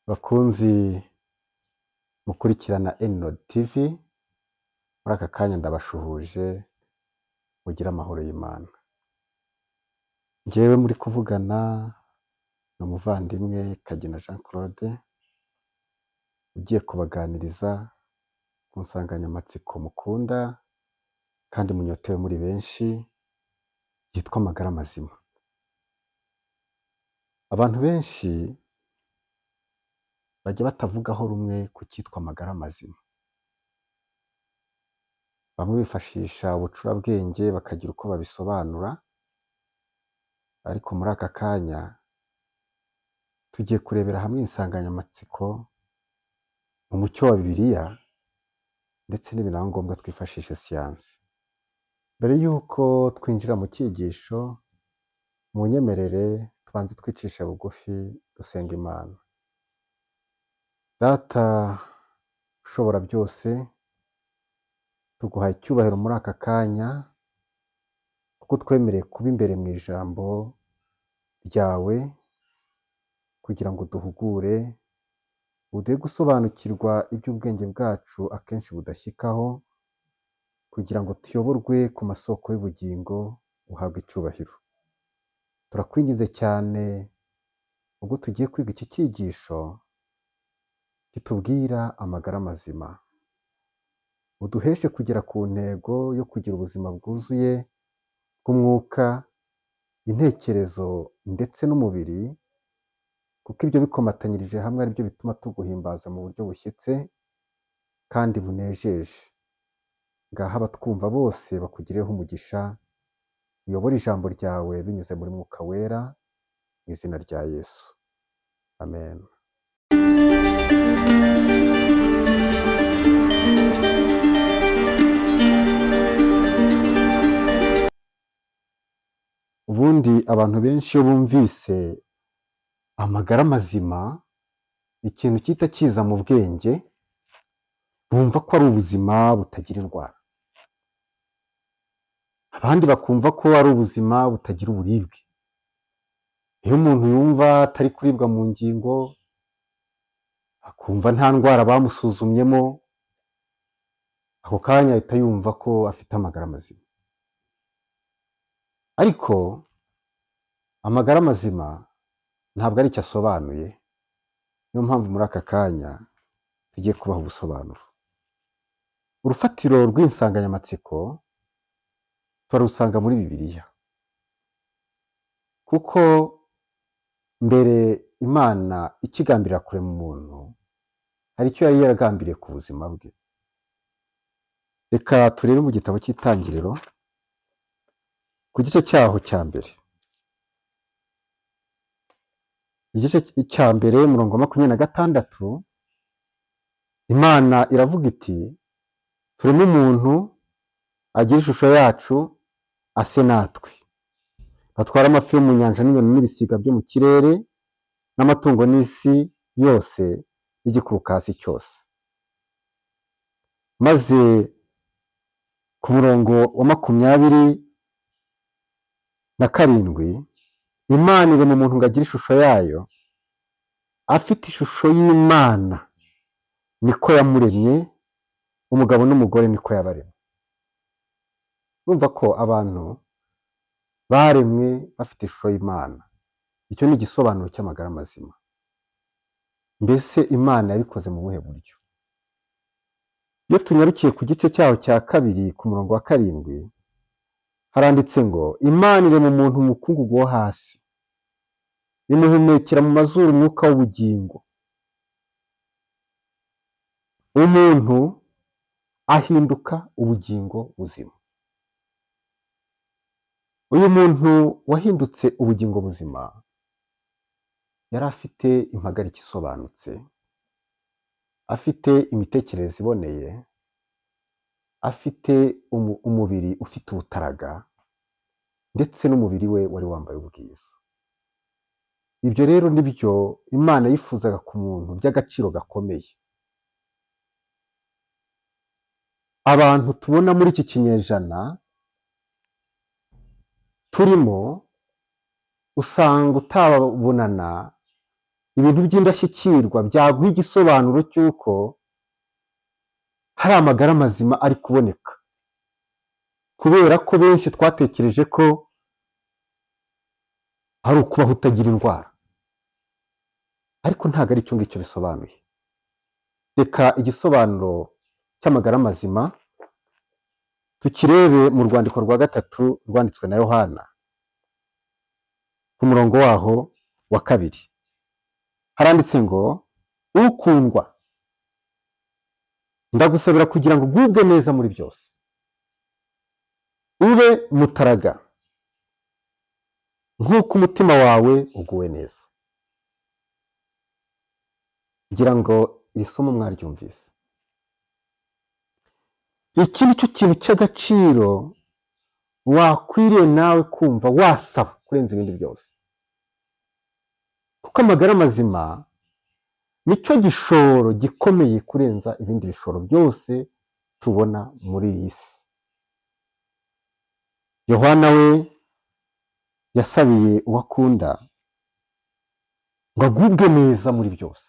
Bakunzi mukurikirana Enirodi TV, muri aka kanya ndabashuhuje, mugire amahoro y'Imana. Njyewe muri kuvugana ni umuvandimwe Kagina Jean Claude, ugiye kubaganiriza ku nsanganyamatsiko mukunda kandi munyotewe muri benshi, yitwa amagara mazima. Abantu benshi bajya batavugaho rumwe ku cyitwa amagara mazima. Bamwe bifashisha ubucurabwenge bakagira uko babisobanura, ariko muri aka kanya tugiye kurebera hamwe insanganyamatsiko mu mucyo wa Bibiliya ndetse nibinaba ngombwa twifashishe siyansi. Mbere y'uko twinjira mu cyigisho, munyemerere tubanze twicishe bugufi dusenga Imana. Data ushobora byose, tuguhaye icyubahiro muri aka kanya kuko twemereye kuba imbere mu ijambo ryawe kugira ngo duhugure, uduhe gusobanukirwa iby'ubwenge bwacu akenshi budashyikaho, kugira ngo tuyoborwe ku masoko y'ubugingo, uhabwe icyubahiro. Turakwinginze cyane ubwo tugiye kwiga iki cyigisho kitubwira amagara mazima, uduheshe kugera ku ntego yo kugira ubuzima bwuzuye bw'umwuka, intekerezo ndetse n'umubiri, kuko ibyo bikomatanyirije hamwe ari byo bituma tuguhimbaza mu buryo bushyitse kandi bunejeje. Ngaho abatwumva bose bakugireho umugisha, uyobore ijambo ryawe binyuze muri Mwuka Wera, mu izina rya Yesu. Amen. Ubundi abantu benshi iyo bumvise amagara mazima, ikintu gihita kiza mu bwenge, bumva ko ari ubuzima butagira indwara. Abandi bakumva ko ari ubuzima butagira uburibwe. Iyo umuntu yumva atari kuribwa mu ngingo, akumva nta ndwara bamusuzumyemo, ako kanya ahita yumva ko afite amagara mazima. Ariko amagara mazima ntabwo ari icyo asobanuye, niyo mpamvu muri aka kanya tugiye kubaha ubusobanuro. Urufatiro rw'insanganyamatsiko turarusanga muri Bibiliya, kuko mbere Imana ikigambirira kurema umuntu, hari icyo yari yaragambiriye ku buzima bwe. Reka turebe mu gitabo cy'Itangiriro ku gice cyaho cya mbere. Igice cya mbere umurongo wa 26, Imana iravuga iti tureme umuntu agire ishusho yacu, ase natwe, batware amafi yo mu nyanja n'inyoni n'ibisiga byo mu kirere n'amatungo n'isi yose n'igikuruka hasi cyose. Maze ku murongo wa 27, Imana irema umuntu ngo agire ishusho yayo, afite ishusho y'Imana niko yamuremye, umugabo n'umugore niko yabaremye. Urumva ko abantu baremwe bafite ishusho y'Imana. Icyo ni igisobanuro cy'amagara mazima. Mbese Imana yabikoze mu buhe buryo? Iyo tunyarukiye ku gice cyaho cya kabiri ku murongo wa 7, haranditse ngo Imana irema umuntu umukungugu wo hasi, imuhumekera mu mazuru umwuka w'ubugingo. Umuntu ahinduka ubugingo buzima. Uyu muntu wahindutse ubugingo buzima yari afite impagarike isobanutse, afite imitekerereze iboneye, afite umubiri ufite ubutaraga, ndetse n'umubiri we wari wambaye ubwiza. Ibyo rero nibyo Imana yifuzaga ku muntu by'agaciro gakomeye. Abantu tubona muri iki kinyejana turimo, usanga utababonana Ibintu by'indashyikirwa byaguha igisobanuro cy'uko hari amagara mazima ari kuboneka, kubera ko benshi twatekereje ko ari ukubaho utagira indwara, ariko ntabwo ari icyo ngicyo bisobanuye. Reka igisobanuro cy'amagara mazima tukirebe mu rwandiko rwa gatatu rwanditswe na Yohana, ku murongo waho wa 2. Haranditse ngo: "Ukundwa, ndagusabira kugira ngo ugubwe neza muri byose, ube mutaraga nk'uko umutima wawe uguwe neza." Ngira ngo iri somo mwaryumvise. Iki ni cyo kintu cy'agaciro wakwiriye nawe kumva wasaba kurenza ibindi byose, kuko amagara mazima nicyo gishoro gikomeye kurenza ibindi bishoro byose tubona muri iyi si. Yohana we yasabiye uwo akunda ngo agubwe neza muri byose.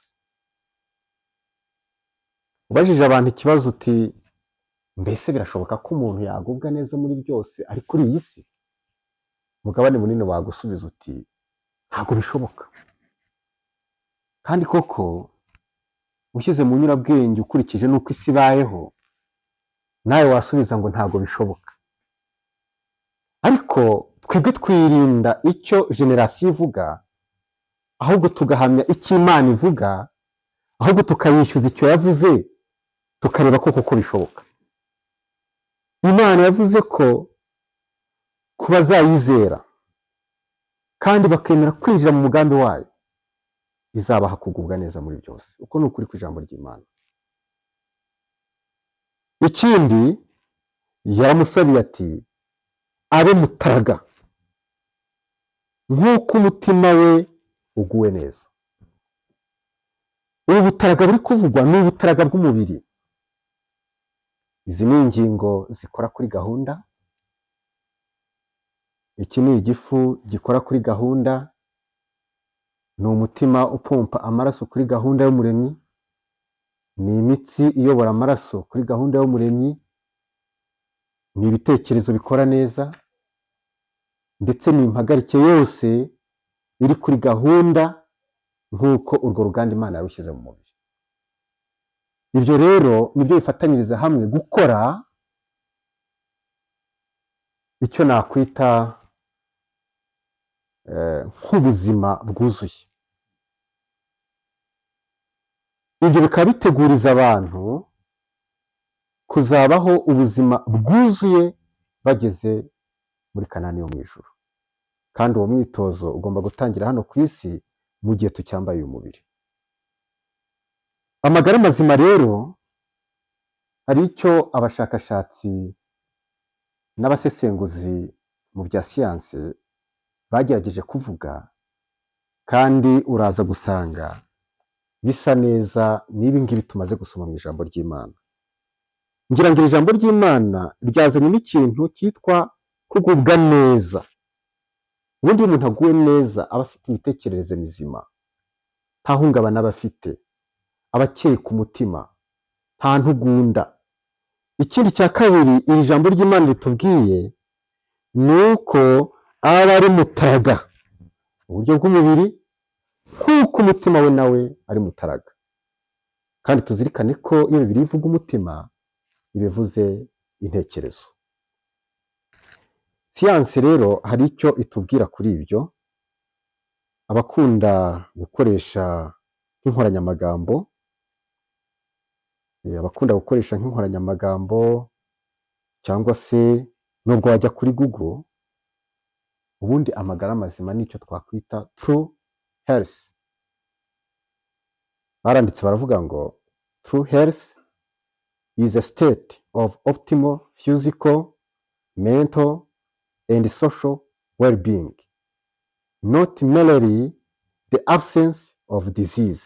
Ubajije abantu ikibazo uti: "Mbese birashoboka ko umuntu yagubwa neza muri byose ari kuri iyi si?" Umugabane munini wagusubiza uti: "Ntabwo bishoboka." Kandi koko, ushyize mu nyurabwenge, ukurikije n'uko isi ibayeho, nawe wasubiza ngo ntabwo bishoboka. Ariko twebwe twirinda icyo génération ivuga, ahubwo tugahamya icyo Imana ivuga, ahubwo tukayishyuza icyo yavuze, tukareba ko koko bishoboka. Imana yavuze ko ku bazayizera kandi bakemera kwinjira mu mugambi wayo, izabaha kugubwa neza muri byose. Uko ni ukuri kw'ijambo ry'Imana. Ikindi yaramusabiye ati: abe mutaraga nk'uko umutima we uguwe neza. Ubu butaraga buri kuvugwa ni ubutaraga bw'umubiri. Izi ni ingingo zikora kuri gahunda, iki ni igifu gikora kuri gahunda, ni umutima upompa amaraso kuri gahunda y'Umuremyi, ni imitsi iyobora amaraso kuri gahunda y'Umuremyi, ni ibitekerezo bikora neza, ndetse ni impagarike yose iri kuri gahunda nk'uko urwo ruganda Imana yarushyize mu mubiri. Ibyo rero nibyo bifatanyiriza hamwe gukora icyo nakwita nk'ubuzima bwuzuye. Ibyo bikaba biteguriza abantu kuzabaho ubuzima bwuzuye bageze muri Kanani yo mu ijuru. Kandi uwo mwitozo ugomba gutangira hano ku isi mu gihe tucyambaye uyu mubiri. Amagara mazima rero, hari icyo abashakashatsi n'abasesenguzi mu bya siyanse bagerageje kuvuga, kandi uraza gusanga bisa neza n'ibi ngibi tumaze gusoma mu ijambo ry'Imana. Ngira ngo iri jambo ry'Imana ryazanye n'ikintu cyitwa kugubwa neza. Ubundi iyo umuntu aguwe neza, aba afite imitekerereze mizima, nta hungabana aba afite, aba akeye ku mutima, nta ntugunda. Ikindi cya kabiri iri jambo ry'Imana ritubwiye ni uko aba ari mutaraga mu buryo bw'umubiri, nk'uko umutima we nawe ari mutaraga. Kandi tuzirikane ko iyo Bibiliya ivuga umutima, iba ivuze intekerezo. Siyansi rero hari icyo itubwira kuri ibyo. Abakunda gukoresha nk'inkoranyamagambo, cyangwa se nubwo wajya kuri Google, ubundi amagara mazima ni icyo twakwita true health. Baranditse baravuga ngo: "True health is a state of optimal physical, mental and social well-being, not merely the absence of disease."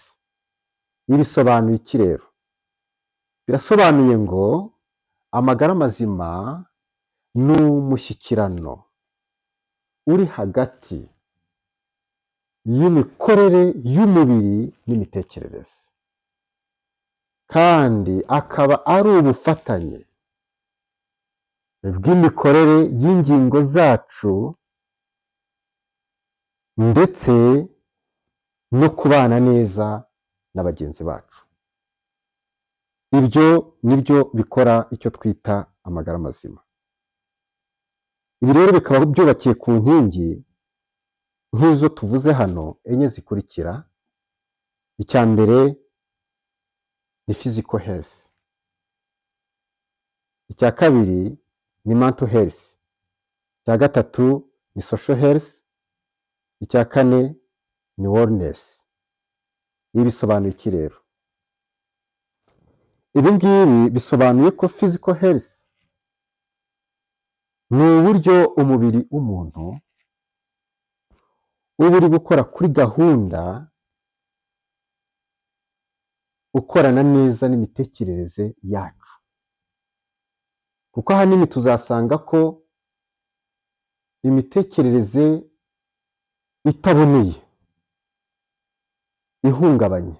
Ibi bisobanuye iki rero? Birasobanuye ngo amagara mazima ni umushyikirano uri hagati y'imikorere y'umubiri n'imitekerereze, kandi akaba ari ubufatanye bw'imikorere y'ingingo zacu ndetse no kubana neza na bagenzi bacu. Ibyo nibyo bikora icyo twita amagara mazima. Ibi rero bikaba byubakiye ku nkingi nk'izo tuvuze hano enye zikurikira. Icya mbere ni physical health, icya kabiri ni mental health, icya gatatu ni social health, icya kane ni wellness. Ibi bisobanuye iki rero? Ibi ngibi bisobanuye ko physical health ni uburyo umubiri w'umuntu uba uri gukora kuri gahunda, ukorana neza n'imitekerereze yacu, kuko ahanini tuzasanga ko imitekerereze itaboneye, ihungabanye,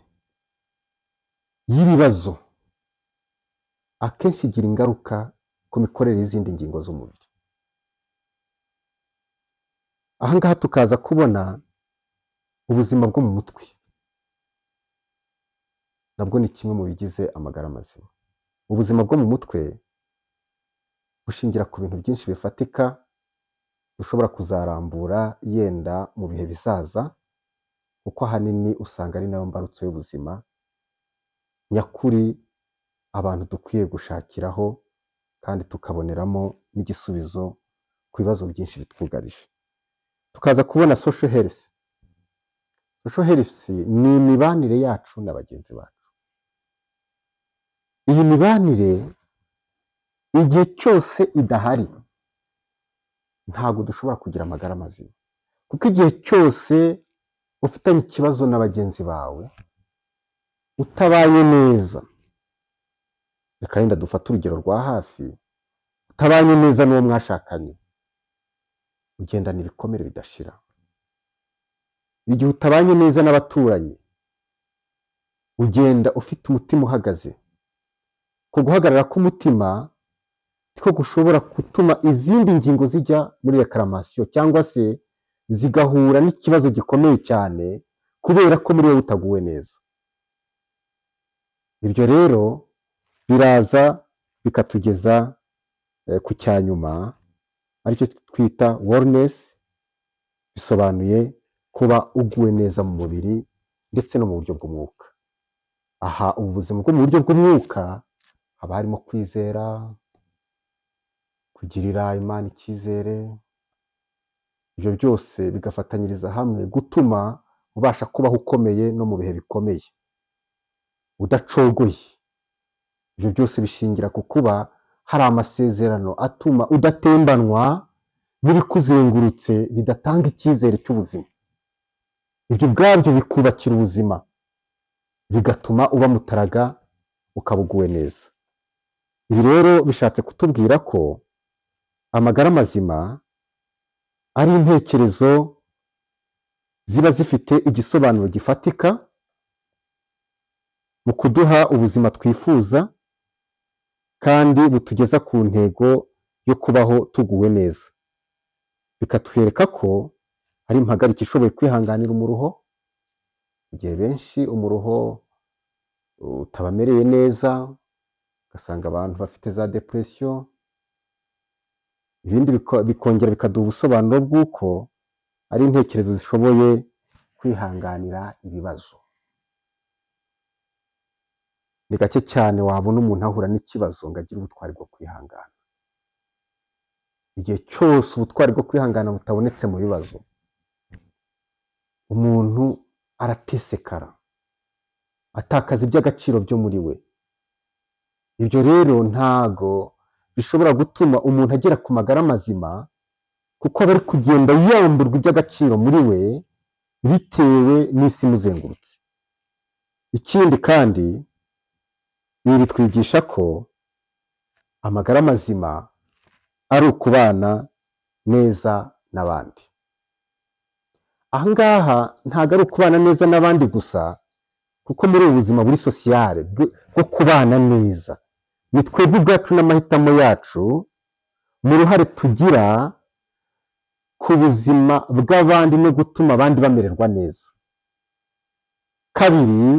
y'ibibazo, akenshi igira ingaruka ku mikorere y'izindi ngingo z'umubiri. Aha ngaha tukaza kubona ubuzima bwo mu mutwe, nabwo ni kimwe mu bigize amagara mazima. Ubuzima bwo mu mutwe bushingira ku bintu byinshi bifatika dushobora kuzarambura yenda mu bihe bizaza, kuko ahanini usanga ari nayo mbarutso y'ubuzima nyakuri abantu dukwiye gushakiraho kandi tukaboneramo n'igisubizo ku bibazo byinshi bitwugarije. Tukaza kubona social health. Social health ni imibanire yacu na bagenzi bacu. Iyi mibanire igihe cyose idahari ntabwo dushobora kugira amagara mazima, kuko igihe cyose ufitanye ikibazo na bagenzi bawe, utabanye neza, reka wenda dufate urugero rwa hafi, utabanye neza n'uwo mwashakanye, ugendana ibikomere bidashira. Igihe utabanye neza n'abaturanyi, ugenda ufite umutima uhagaze. Ku guhagarara k'umutima niko gushobora gutuma izindi ngingo zijya muri réclamation cyangwa se zigahura n'ikibazo gikomeye cyane kubera ko muri wowe utaguwe neza. Ibyo rero biraza bikatugeza ku cya nyuma, aricyo twita wellness, bisobanuye kuba uguwe neza mu mubiri ndetse no mu buryo bw'umwuka. Aha ubu buzima bwo mu buryo bw'umwuka haba harimo kwizera, kugirira Imana icyizere, ibyo byose bigafatanyiriza hamwe gutuma ubasha kubaho ukomeye no mu bihe bikomeye, udacogoye. Ibyo byose bishingira ku kuba hari amasezerano atuma udatembanwa n'ibikuzengurutse bidatanga icyizere cy'ubuzima. Ibyo ubwabyo bikubakira ubuzima, bigatuma uba mutaraga, ukaba uguwe neza. Ibi rero bishatse kutubwira ko amagara mazima ari intekerezo ziba zifite igisobanuro gifatika mu kuduha ubuzima twifuza kandi butugeza ku ntego yo kubaho tuguwe neza. Bikatwereka ko ari impagarike ishoboye kwihanganira umuruho, igihe benshi umuruho utabamereye neza, ugasanga abantu bafite za dépression, ibindi bikongera bikaduha ubusobanuro bw'uko ari intekerezo zishoboye kwihanganira ibibazo. Ni gake cyane wabona umuntu ahura n'ikibazo ngo agire ubutwari bwo kwihangana. Igihe cyose ubutwari bwo kwihangana butabonetse mu bibazo, umuntu aratesekara, atakaza iby'agaciro byo muri we. Ibyo rero ntago bishobora gutuma umuntu agera ku magara mazima, kuko aba ari kugenda yamburwa iby'agaciro muri we bitewe n'isi imuzengurutse. Ikindi kandi, ibi bitwigisha ko amagara mazima ari ukubana neza n'abandi. Aha ngaha ntabwo ari ukubana neza n'abandi gusa, kuko muri ubu buzima buri social bwo kubana neza, ni twebwe ubwacu n'amahitamo yacu mu ruhare tugira ku buzima bw'abandi no gutuma abandi bamererwa neza. Kabiri,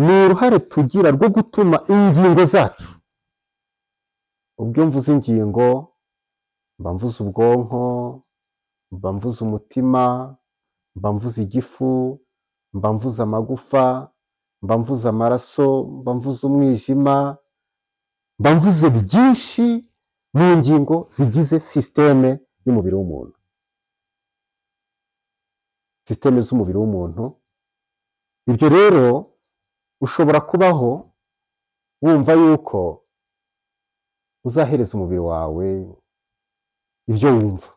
ni uruhare tugira rwo gutuma ingingo zacu, ubwo iyo mvuze ingingo mba mvuze ubwonko, mba mvuze umutima, mba mvuze igifu, mba mvuze amagufa, mba mvuze amaraso, mba mvuze umwijima, mba mvuze byinshi mu ngingo zigize système y'umubiri w'umuntu, système z'umubiri w'umuntu. Ibyo rero ushobora kubaho wumva yuko uzahereza umubiri wawe ibyo wumva,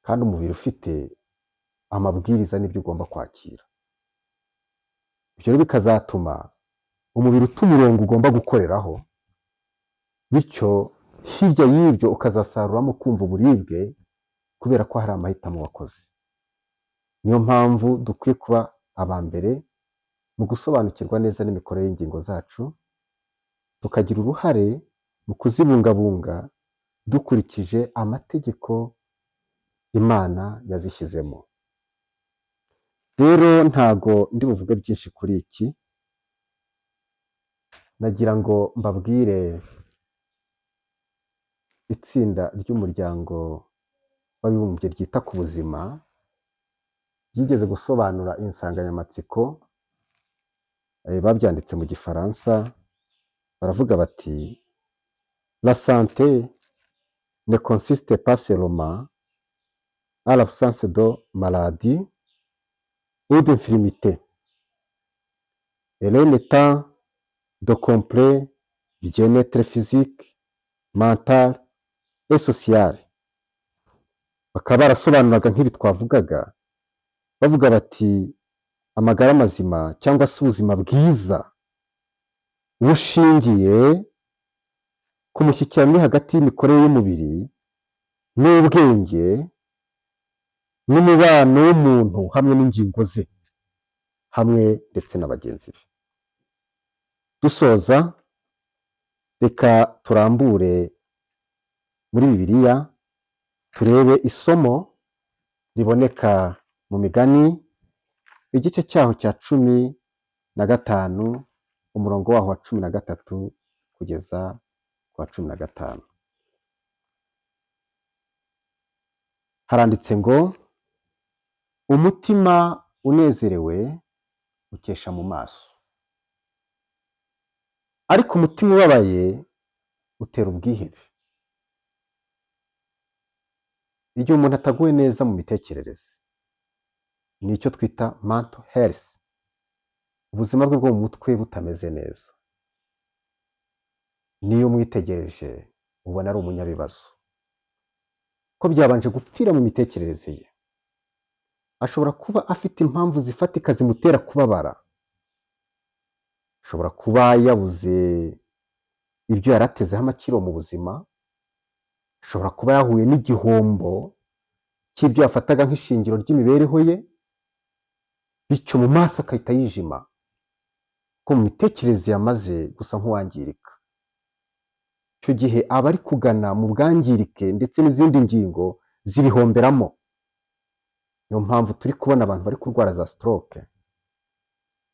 kandi umubiri ufite amabwiriza n'ibyo ugomba kwakira. Ibyo rero bikazatuma umubiri uta umurongo ugomba gukoreraho, bityo hirya y'ibyo ukazasaruramo kumva uburibwe kubera ko hari amahitamo wakoze. Niyo mpamvu dukwiye kuba aba mbere mu gusobanukirwa neza n'imikorere y'ingingo zacu, tukagira uruhare mu kuzibungabunga dukurikije amategeko Imana yazishyizemo. Rero ntago ndi buvuge byinshi kuri iki, nagira ngo mbabwire itsinda ry'Umuryango w'Abibumbye ryita ku buzima ryigeze gusobanura insanganyamatsiko, babyanditse mu Gifaransa, baravuga bati: "La santé ne consiste pas seulement à l'absence de maladie ou d'infirmité. Elle est un état de complet bien-être physique, mental et social." Bakaba barasobanuraga nk'ibi twavugaga, bavuga bati amagara mazima cyangwa se ubuzima bwiza bushingiye ku mushyikirano uri hagati y'imikorere y'umubiri n'ubwenge n'umubano w'umuntu hamwe n'ingingo ze, hamwe ndetse na bagenzi be. Dusoza, reka turambure muri Bibiliya turebe isomo riboneka mu Migani, igice cyaho cya 15, umurongo waho wa 13 kugeza ku wa 15. Haranditse ngo: "Umutima unezerewe ukesha mu maso, ariko umutima ubabaye utera ubwihebe." Igihe umuntu ataguwe neza mu mitekerereze, ni icyo twita mental health, ubuzima bwe bwo mu mutwe butameze neza, niyo umwitegereje ubona ari umunyabibazo, ko byabanje gupfira mu mitekerereze ye. Ashobora kuba afite impamvu zifatika zimutera kubabara, ashobora kuba yabuze ibyo yari atezeho amakiro mu buzima, ashobora kuba yahuye n'igihombo cy'ibyo yafataga nk'ishingiro ry'imibereho ye, bityo mu maso agahita yijima, ko mu mitekerereze yamaze gusa nk'uwangirika. Icyo gihe aba ari kugana mu bwangirike, ndetse n'izindi ngingo zibihomberamo. Niyo mpamvu turi kubona abantu bari kurwara za stroke,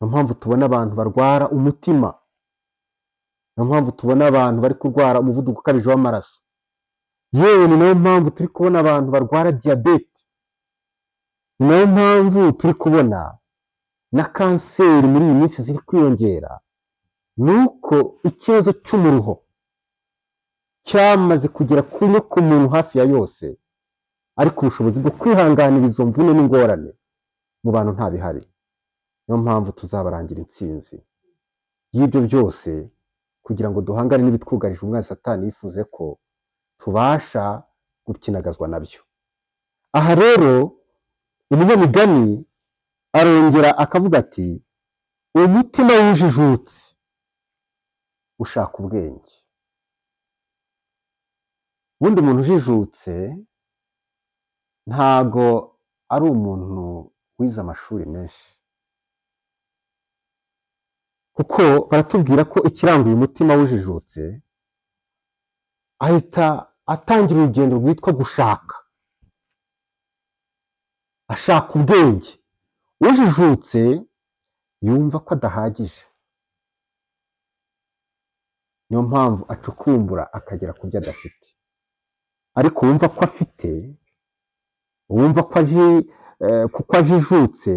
niyo mpamvu tubona abantu barwara umutima, niyo mpamvu tubona abantu bari kurwara umuvuduko ukabije w'amaraso, yewe ni nayo mpamvu turi kubona abantu barwara diyabete, ni nayo mpamvu turi kubona na kanseri muri iyi minsi ziri kwiyongera, ni uko ikibazo cy'umuruho cyamaze kugera ku muntu hafi ya yose, ariko ubushobozi bwo kwihanganira izo mvune n'ingorane mu bantu ntabihari. Niyo mpamvu tuzabarangira intsinzi y'ibyo byose, kugira ngo duhangane n'ibitwugarije umwanzi Satani yifuze ko tubasha gukinagazwa nabyo. Aha rero umunyamigani arongera akavuga ati: "Umutima wujijutse ushaka ubwenge." Ubundi umuntu ujijutse ntago ari umuntu wize amashuri menshi, kuko baratubwira ko ikiranga uyu mutima wujijutse, ahita atangira urugendo rwitwa gushaka, ashaka ubwenge. Ujijutse yumva ko adahagije, niyo mpamvu acukumbura akagera ku byo adafite. Ariko wumva ko afite, wumva ko aji kuko ajijutse,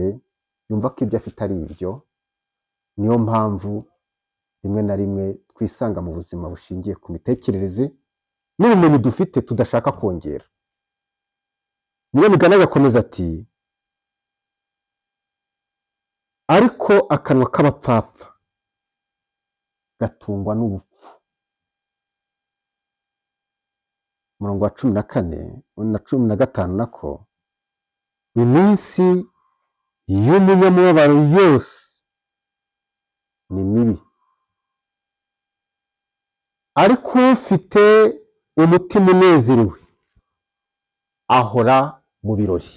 yumva ko ibyo afite ari ibyo. Niyo mpamvu rimwe na rimwe twisanga mu buzima bushingiye ku mitekerereze n'ubumenyi dufite tudashaka kongera. Niyo migani agakomeza ati: ariko akanwa k'abapfapfa gatungwa n'ubupfu. Umurongo wa 14 na 15 nako, iminsi y'umunyamubabaro yose ni mibi, ariko ufite umutima unezerewe ahora mu birori.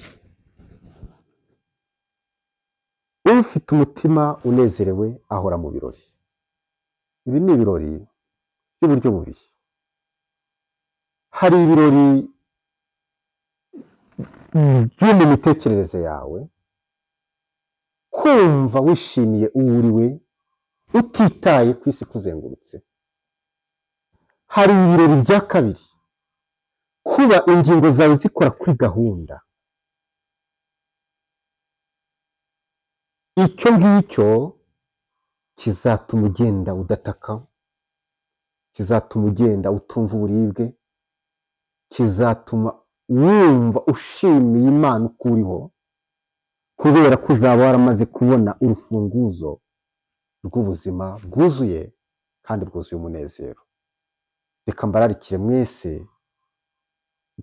Ufite umutima unezerewe ahora mu birori. Ibi ni ibirori by'uburyo bubiri. Hari ibirori byo mu mitekerereze yawe, kumva wishimiye uwo uriwe utitaye ku isi ikuzengurutse. Hari ibirori bya kabiri, kuba ingingo zawe zikora kuri gahunda. Icyo ngicyo kizatuma ugenda udataka, kizatuma ugenda utumva uburibwe, kizatuma wumva ushimiye Imana uko uriho, kubera ko uzaba waramaze kubona urufunguzo rw'ubuzima bwuzuye kandi bwuzuye umunezero. Reka mbararikire mwese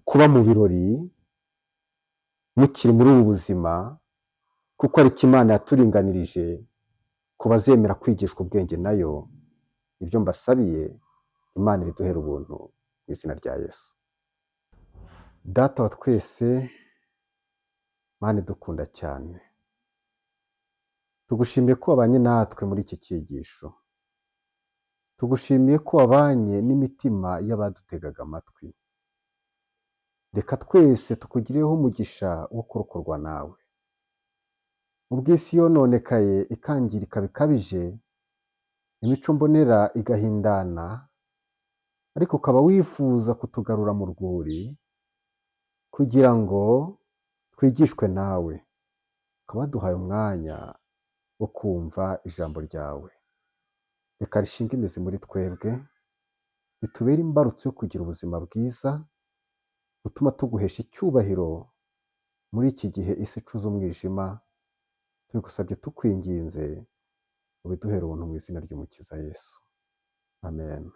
kuba mu birori mukiri muri ubu buzima, kuko ariko Imana yaturinganirije ku bazemera kwigishwa ubwenge nayo. Ibyo mbasabiye, Imana ibiduhere ubuntu mu izina rya Yesu. Data wa twese, Mana idukunda cyane, tugushimiye ko wabanye natwe muri iki cyigisho, tugushimiye ko wabanye n'imitima y'abadutegaga amatwi. Reka twese tukugireho umugisha wo kurokorwa nawe. Ubwo isi yononekaye ikangirika bikabije, imico mbonera igahindana, ariko ukaba wifuza kutugarura mu rwuri kugira ngo twigishwe nawe, ukaba waduhaye umwanya wo kumva ijambo ryawe. Reka rishinge imizi muri twebwe, ritubere imbarutso yo kugira ubuzima bwiza butuma tuguhesha icyubahiro muri iki gihe isi icuze umwijima. Tubigusabye tukwinginze, ubiduhere ubuntu mu izina ry'Umukiza Yesu. Amen.